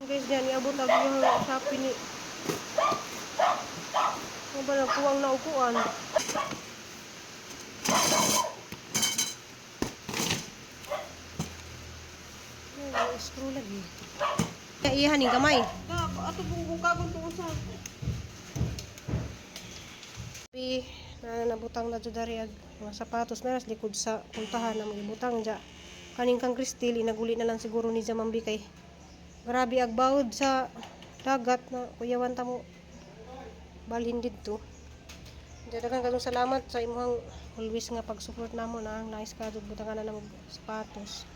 Guys, diyan iabot ang iyang Shopee ni. Ano ba nagkuwang na upuan? Ay, screw lagi. Iyahan ning kamay. Da, ato pong bukagon tungkol sa Pi na nabutang na jud dari ag mga sapatos meras likod sa puntahan na magibutang ja. Kaning kang Cristil inaguli na lang siguro ni Jamambi kay grabe ag bawod sa dagat na kuyawan ta mo balhin didto. Ja, daghan kayong salamat sa imong always nga pag-support namo na ang nice ka jud butangan na namo sapatos.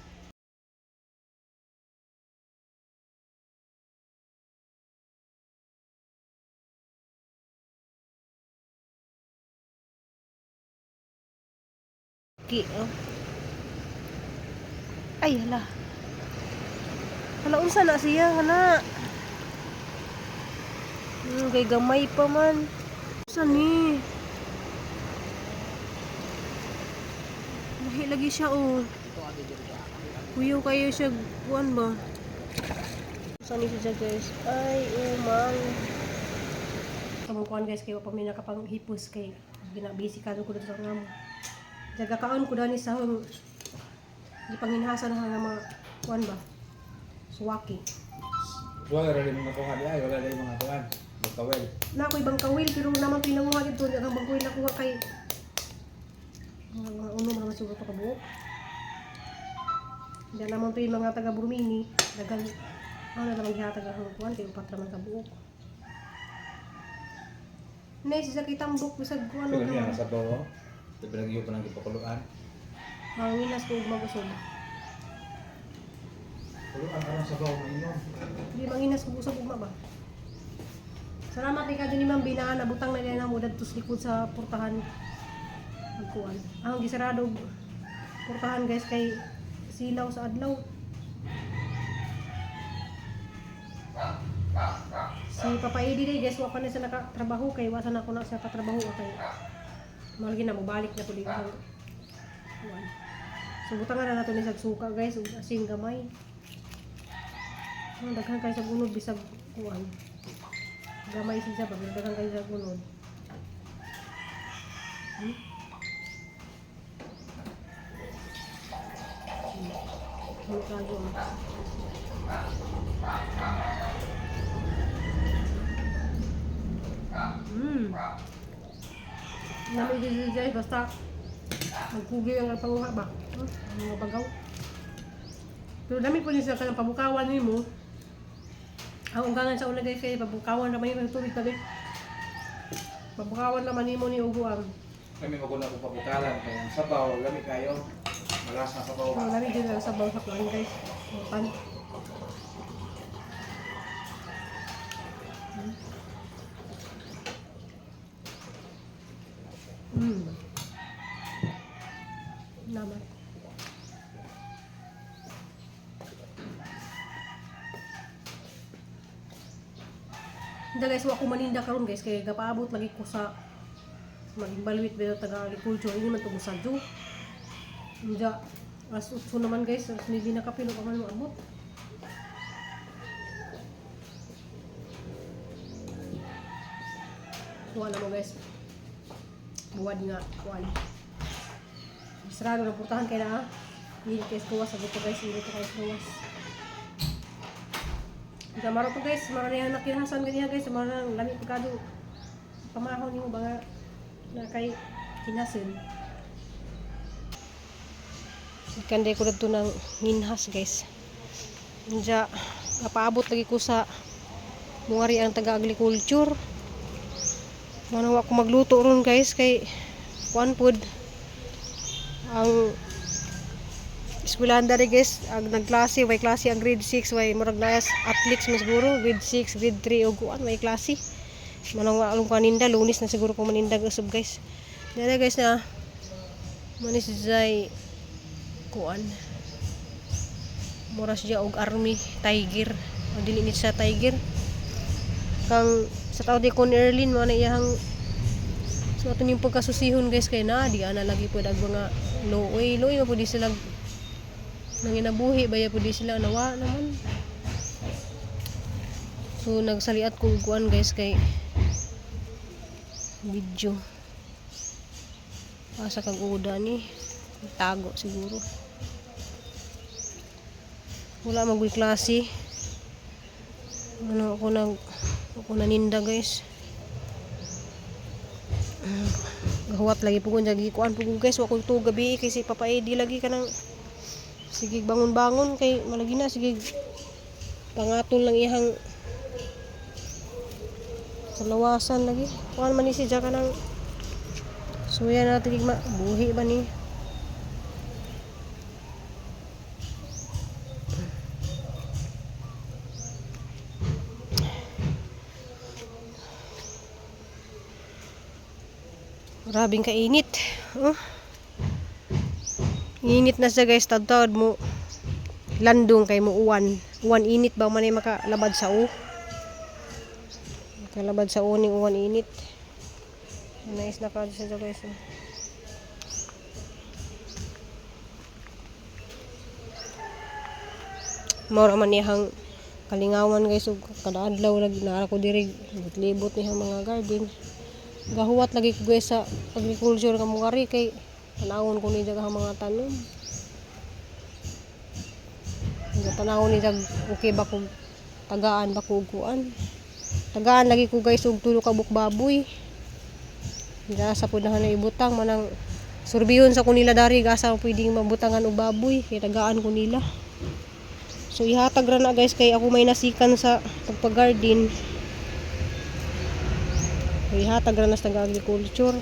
Ki, oh. Ay, hala. Hala, unsa na siya, hala. Kay gamay pa man. Unsa ni? Lahi lagi siya, oh. Kuyo kayo siya, kuan ba? Unsa ni siya, guys? Ay, umang. Kamong kuan, guys, kayo pa may nakapanghipos kay ginabisi ka ko dito sa ngamo. Jaga kaon ko dani sa hong gipanginhasan na nga mga kuan ba? Suwaki. Wala rin mga kuha di ay, wala rin mga kuha. Magkawel. Na ako'y bangkawil pero naman pinanguha dito ang bangkawil nakuha kay mga uno man naman siguro to kabuok. Diyan naman to yung mga taga Burmini, dagan ano na lang gihatag ang kuan kay upat ra man kabuok. Ne siya kay tambok bisag kuan Pero og niya sa bawo. Sabi lang iyo pa nang gipakuluan. manginas ko ug magusog. Kuluan aron sa bawo mainom. Di manginas kung usab ugma ba? Salamat ni kadyo ni Ma'am Binaan, nabutang na niya na mo dadto sa likod sa portahan. Magkuan. Ang gisarado og portahan, guys, kay silaw sa adlaw. Si Papa Eddie day, guys, wa pa na siya nakatrabaho kay wa sa na ko na siya katrabaho kay malagi na mobalik na pud ang kuan. So butangan na nato ni sa suka, guys, ug asin gamay. Ang daghan kay sa gunod bisag kuan. Gamay siya ba, pero daghan kay sa gunod. Ano kayo? Nami dito guys, basta magkugi ang panguha ba? Ang mga bagaw. Pero dami po niya sa kanang pabukawan nimo. Ang unggangan sa una, guys, kay pabukawan naman yung tubig tabi. Pabukawan naman nimo ni Ugo ang Kami maguna ko pabukalan kay ang sabaw lami kayo. Malas na sabaw. Ang lami din ang sabaw sa kuan, guys. Ang pan. Naman. Hindi guys, wa ko maninda karon, guys, kay gapaabot lagi ko sa maging balwit ba taga agriculture ini man tungod sa Jew. Hindi, alas 8 naman, guys, alas 9 na kapilo pa man maabot. Kuha na mo, guys. Buwad nga, kuan. Sarado na purtahan kay na ah. Hindi guys, gawas sa gusto, guys, hindi to guys gawas. Hindi maro to, guys, maro na yan nakinahasan ganiya, guys, maro na lami pagkado. Pamahon nimo ba nga na kay kinasin. Kanday ko dito ng minhas, guys. Diya, napaabot lagi ko sa mungari ang taga-agriculture. Manawa ko magluto ron, guys, kay kuan pod ang eskwelahan diri, guys, ang nagklase, way klase ang grade 6, way murag naas athletes man siguro, grade 6, grade 3 og kuan way klase. Manang along kaninda, Lunes na siguro ko maninda usab, guys. Dere, guys, na manis jay kuan. Mura siya og army tiger. O dili ni siya tiger. Kang sa tao di kon Erlin mo na iyang. So ato yung pagkasusihon, guys, kay na di ana lagi pud ag mga looy looy ma pud di sila nanginabuhi ba ya pud di sila nawa naman. So nagsaliat ko og kuan guys kay video. Asa kag uda ni tago siguro. Wala magoy klase. Ano ako nag ako naninda guys. Gahuwat lagi pugon jagi kuan pugon guys, wa ko tuog gabi kay si Papa Eddie lagi kanang sige bangon-bangon kay malagi na sige pangatol lang iyang sa lawasan lagi. Kuan man ni si Jack kanang suya na tigig ma buhi ba ni. Grabing kainit. Oh. Init na siya guys, tawad mo landong kay mo uwan. Uwan init ba man ay makalabad sa u? Makalabad sa u ning uwan init. Nice na ka siya guys. Oh. Mao ra man niyang kalingawan guys ug kada adlaw lagi naa ko diri libot niyang mga garden. Gahuwat lagi ko guys sa agriculture nga mungari kay tanawon ko ni ang mga tanom. Nga tanawon ni jag okay ba kung tagaan ba ko og kuan. Tagaan lagi ko guys og tulo ka buok baboy. Gasa pud na na ibutang manang surbihon sa kunila dari gasa pwedeng mabutangan og baboy kay tagaan ko nila. So ihatag ra na guys kay ako may nasikan sa pagpa-garden. So, ihatag ra na sa taga-agriculture.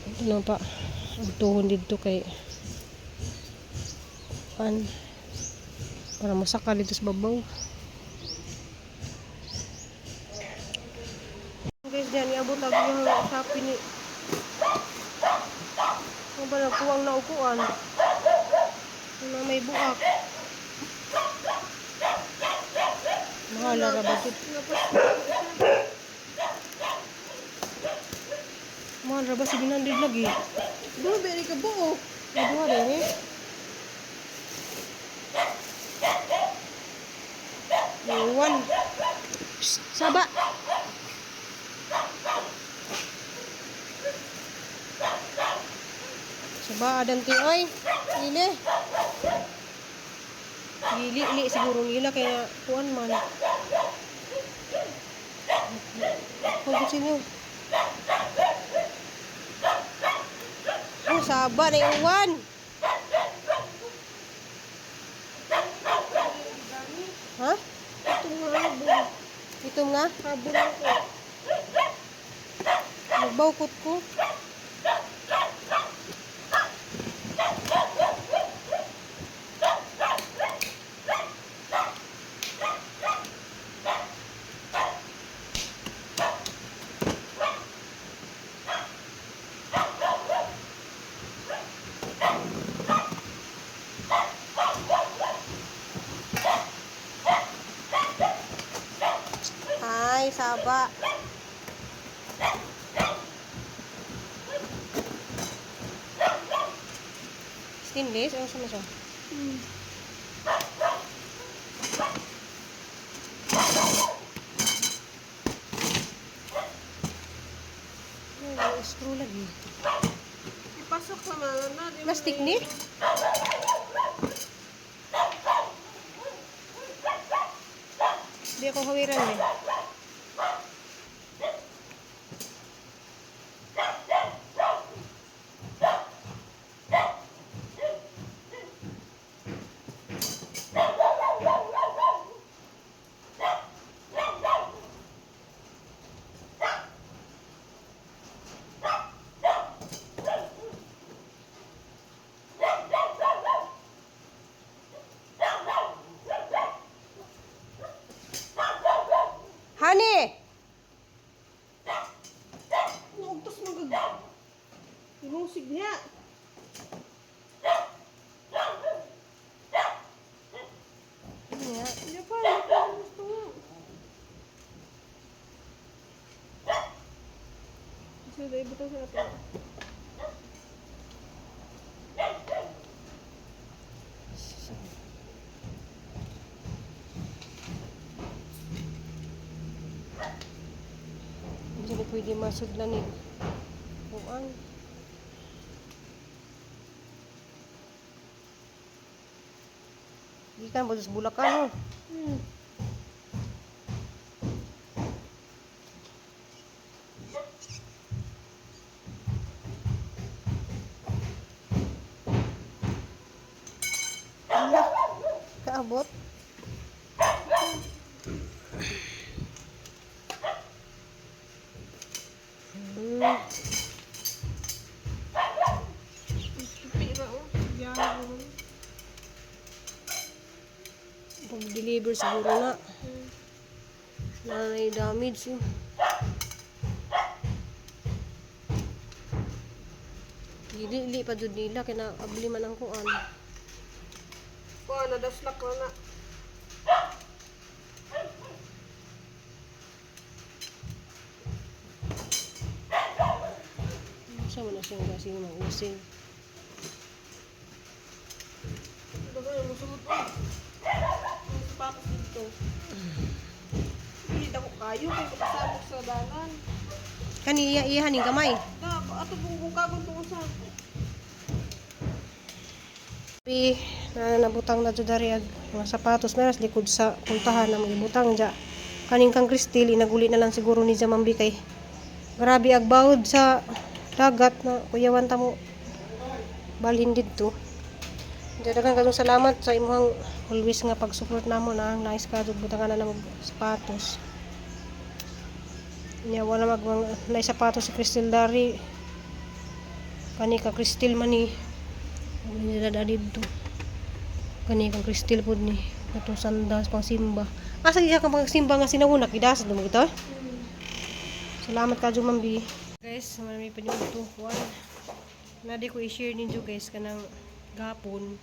Ito lang pa agtuhon didto kay an para mosaka dito sa babaw. Guys, diyan iabot ang iyang Shopee ni. Ano ba nagkuwang na upuan? Ano may buak? Mahal ra ba gud? Mahal ra ba 700 lagi? Duha ba ni ka buo? Ay, duha rin eh. Iwan. Shh, saba. Saba adam ti oy. Ile. Gili li siguro nila kaya kuan man. Huwag sino. Oh, saba na iwan. Ha? Ito nga habon. Ito nga? Habon ako. Nagbawkot ko. Ay, saba. Stainless? Ano sama siya? Ay, screw lagi. Ipasok sa mga na. Di mo Plastic ni? Di ako hawiran eh. Honey! Naugtos magag. Imusig niya. Ano nga? Hindi pa. Hindi pa. Gusto mo. Kasi ibutang sa ato. Pwede masudlan ni kuan. Gikan ba sa Bulacan, oh. Ala, kaabot. Tupi ra oh. Biyahe mo. Pag-deliver siguro na. Na may damage yun. Dili pa jud nila kay naabli man ang kuan. Kuha na daslak na na. Sa man na siyang kasi mga using. Daghan mo sulod oh. Ang sapatos dito. Dili dako kayo kay kapasabok sa dalan. Kani iya iya ning kamay. Da, ato kung kagon tungod sa Pi na nabutang na jud dari ag mga sapatos meras likod sa puntahan na magibutang ja. Kaning kang Cristil inaguli na lang siguro ni Jamambi kay grabe ag bawod sa dagat na kuyawan ta mo balhin didto. Ja, daghan kayong salamat sa imong always nga pag-support namo na ang nice ka jud butangan na namo sapatos. Nya wala mag na sapatos si Cristil dari. Kani ka Cristil man ni. Wala nila dito. Kani kang Cristil pod ni katong sandas pang simba. Asa iya ka pang simba nga sinawuna kidas mo kita? Salamat ka Jumambi. Guys, marami pa niyo ito. Kuan. Na di ko i-share ninyo guys kanang gapon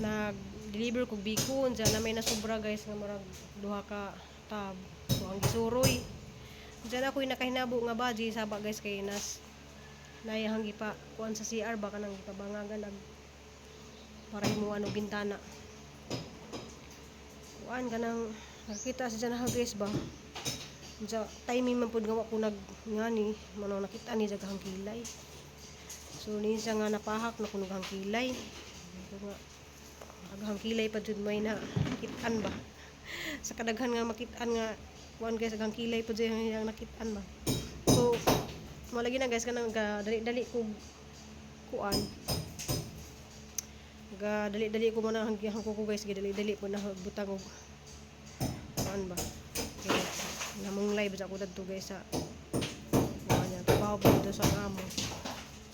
nag-deliver kog bacon diyan na may nasobra guys nga murag duha ka tab. So ang gisuroy. Diyan ako nakahinabo nga baji saba guys kay nas nayahang gipa kuan sa CR ba kanang gipabangagan ag para imo ano bintana. Kuan kanang nakita sa dyan guys ba. Sa timing man pud nga wa ko nag ngani mano nakita ni daghang kilay. So niya siya nga napahak na kunog ang kilay. So, nga aghang kilay pa jud may na kitaan ba. Sa kadaghan nga makitaan nga kuan guys aghang kilay pa jud yung nakitaan ba. So malagi na guys kanang ga dali-dali ko kuan. Ga dali-dali ko man ang hangko ko guys, dali-dali po na butang og kuan ba. Okay. Namong live sa ako dadto guys sa kuan niya. Trabaho po dito sa amo.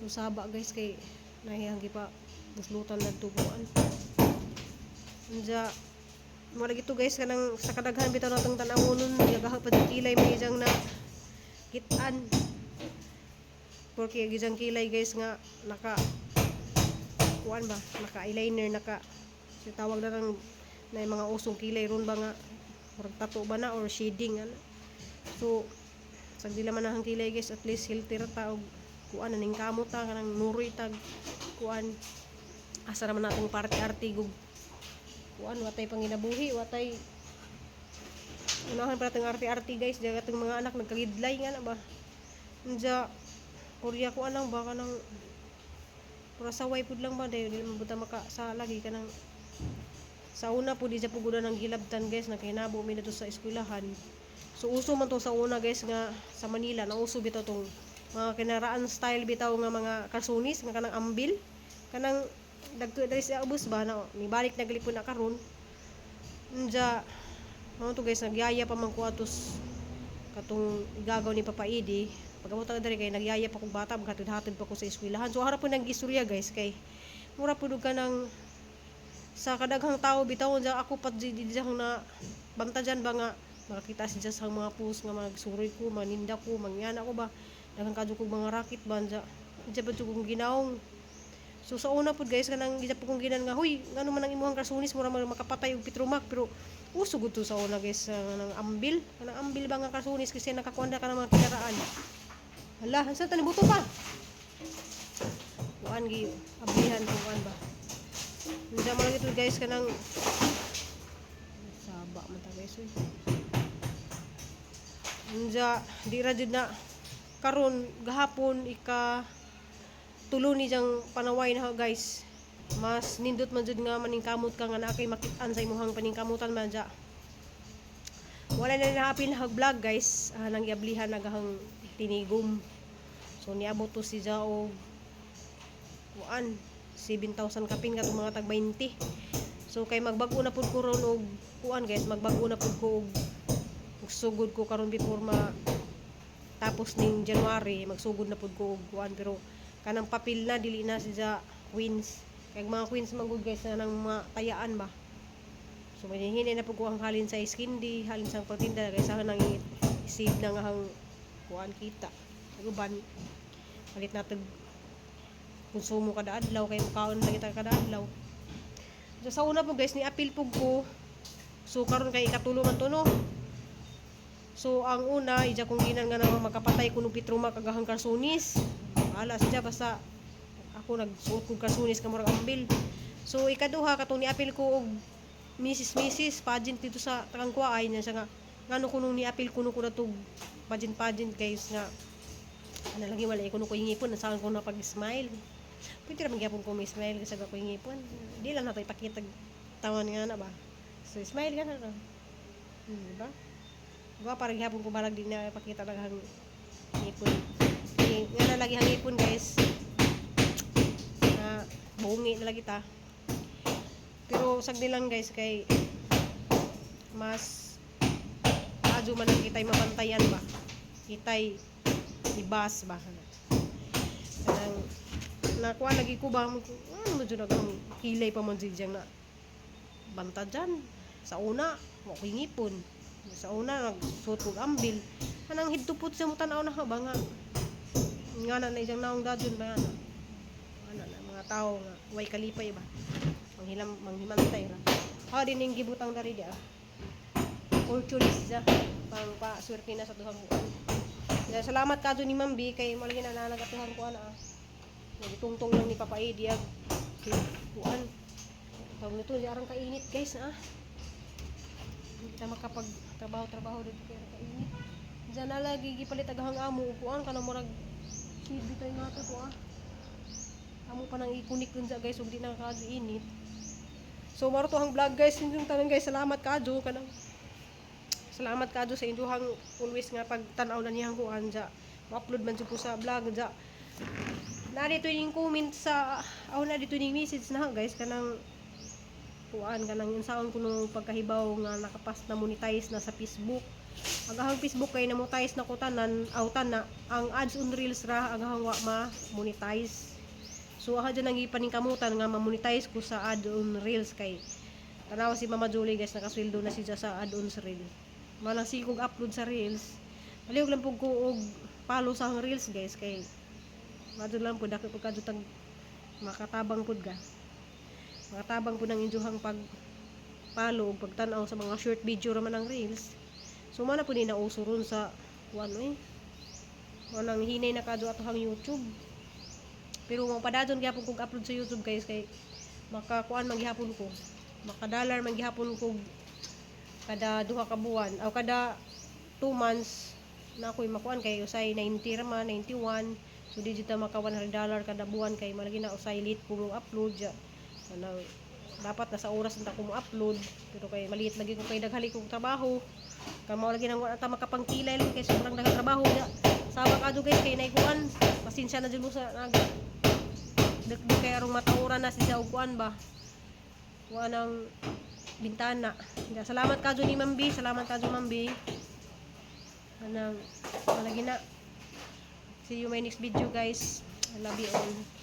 So saba guys kay nahiyang pa buslutan na tubuan. Unja mo lagi to guys kanang sa kadaghan bitaw natong tan-awonon yagaha pa jud kilay may isang na kitan. Porque gisang kilay guys nga naka kuan ba naka eyeliner naka so tawag na lang na yung mga usong kilay ron ba nga murag tattoo ba na or shading ano. So sa dila man ang kilay guys at least healthy ra ta og kuan na ning kamot ta kanang nuroy tag kuan asa raman natong party-arty gug kuan watay panginabuhi watay unahan pa natong arte-arte guys diya atong mga anak nagkagidlay nga na ba unja Korea kuan lang ba kanang pura saway pud lang ba dayon dili man buta maka sa lagi kanang sa una pud di siya pugudan ng gilabtan guys nagkahinabo mi na to sa eskwelahan. So uso man to sa una guys nga sa Manila nauso bitaw tong mga kinaraan style bitaw nga mga karsunis nga kanang ambil kanang dagko diri sa ubos ba na nibalik na galipon na karon. Unja mao to guys nagyaya pa man ko atos katong igagaw ni Papa Idi pagabot ka diri kay nagyaya pa kog bata maghatid-hatid pa ko sa eskwelahan. So harap po nang gistorya guys kay mura pud og kanang sa kadaghang tao bitaw unja ako pat di di na banta dyan ba nga makakita si sa mga post nga magsuroy ko maninda ko mangyana ko ba daghang kadyo kog mga racket ba unja unja ba jud kong ginaong. So sa una pud guys kanang gisa pud kong ginan nga huy ngano man ang imong karsunis mura man makapatay og Petromac pero uso gud to sa una guys kanang ambil ba nga karsunis kasi nakakuan na ka ng mga kinaraan. Hala, unsa ta nibuto pa kuan gi ablihan kuan ba. Unsa man lang ito guys kanang saba man ta guys uy. Unja di ra jud na karon gahapon ika tulo ni diyang panaway na, guys. Mas nindot man jud nga maningkamot ka nga naa kay makit-an sa imuhang paningkamutan man dya. Wala na nahapin hag vlog, guys. Nang giablihan nagahang tinigom. So niabot to si og kuan 7,000 kapin katong mga tag 20. So kay magbag-o na pud ko ron og kuan, guys, magbag-o na pud ko og sugod ko karon before ma tapos ning January, magsugod na pud ko og kuan, pero kanang papel na, dili na siya queens. Kay mga queens man gud, guys, na nang mga tayaan ba. So manhinay na pud ko ang halin sa iskindi, halin sa pagtinda kay sa nang i-save na nga ang kuan kita. Uban palit na tag konsumo kada adlaw kay mukaon lang kita kada adlaw. So, sa una po, guys, ni apil pug ko. So karon kay ikatulo man to, no. So ang una, ija kong ginan nga naman makapatay kuno Petroma kagahang karsunis. Ala siya, basta ako nagsuot kog karsunis ka murag ambil. So ikaduha katong niapil ko og Mrs. Mrs. pageant dito sa Tangkwa ay niya siya nga ngano kuno niapil kuno ko na tug pageant pageant, guys, nga ano lagi wala kuno ko ngipon saan ko na pag-smile. Pwede ra man gyapon ko may smile kasi ko ngipon. Di lang nato ipakita tawan nga na ba. So smile ka na no. Di ba? Diba parang gihapon ko balag di na ipakita daghang ngipon. Kay nga na lagi ang ngipon, guys. Na bungi na lagi ta. Pero sagdi lang, guys, kay mas adyo man ang kitay mabantayan ba. Kitay ibas ba. Kanang nakuha lagi ko ba, ano mo dyan ang kilay pa man dyan na banta dyan. Sa una, wa ko'y ngipon. Sa una, nagsuot kog ambil. Anang hidtupot sa mo tanaw na ba nga. Nga na na isang naong dadyon ba nga na. Ano na, mga tao nga, way kalipay ba. Manghilam, manghimantay ra. Ah, din yung gibutang dari di ah. Fortune siya. Pang pa, swerte na sa duhang buwan. Ya, salamat ka ni Ma'am B, kay mo lagi na nalagatuhan ko ana ah. Nagitungtong lang ni Papa Eddie ag kuan. Tawag nito, di arang kainit, guys, ah. Hindi kita makapag trabaho-trabaho dito kay arang kainit. Diyan na lagi gipalit agahang amo upuan kanang murag TV tayo nga to ah. Amo pa nang ikunik dun sa, guys, ug di na kaadyo init. So maro to ang vlog, guys, inyong tanan, guys, salamat kaadyo kanang salamat kaadyo sa inyong always nga pagtan-aw na niyang kuan ja. Ma-upload man jud ko sa vlog ja. Na dito yung comment sa aw na dito yung message na, guys, kanang kuan kanang unsaon kuno pagkahibaw nga nakapas na monetize na sa Facebook. Agahang Facebook kay na monetize na ko tanan aw na ang ads on reels ra agahang wa ma monetize. So aha dyan ang ipaningkamutan nga ma-monetize ko sa ad on reels kay tanawa si Mama Julie, guys, nakasweldo na siya sa ad on sa reel. Malang sikog upload sa reels. Palihog lang pug ko og follow sa ang reels, guys, kay madto lang pud dako pud kadto tag makatabang pud ka. Makatabang pud ang inyohang pag follow ug pagtan-aw sa mga short video ra man ang reels. So mana pud ni nauso ron sa kuan eh. Manang hinay na kadto atohang YouTube. Pero mapadayon gyapon kog upload sa YouTube, guys, kay makakuan man gihapon ko. Makadalar man gihapon ko kada 2 ka buwan o kada 2 months na ako'y makuan kay usay 90 ra man, 91. So di jud ta maka $100 kada buwan kay malagi na usay late ko mo upload ja. Kanang dapat nasa oras na ko mo upload pero kay maliit lagi ko kay daghali kong trabaho. Kamo lagi nang wala ta makapangkilay lagi kay sobrang daghang trabaho ja. Sama ka guys kay naikuan. Pasensya na jud mo sa nag dagdag kay arong matauran na siya og kuan ba. Kuan ang bintana. Ya, salamat ka ni Ma'am B. Salamat ka Ma'am B. Anang malagi na. See you my next video, guys. I love you all.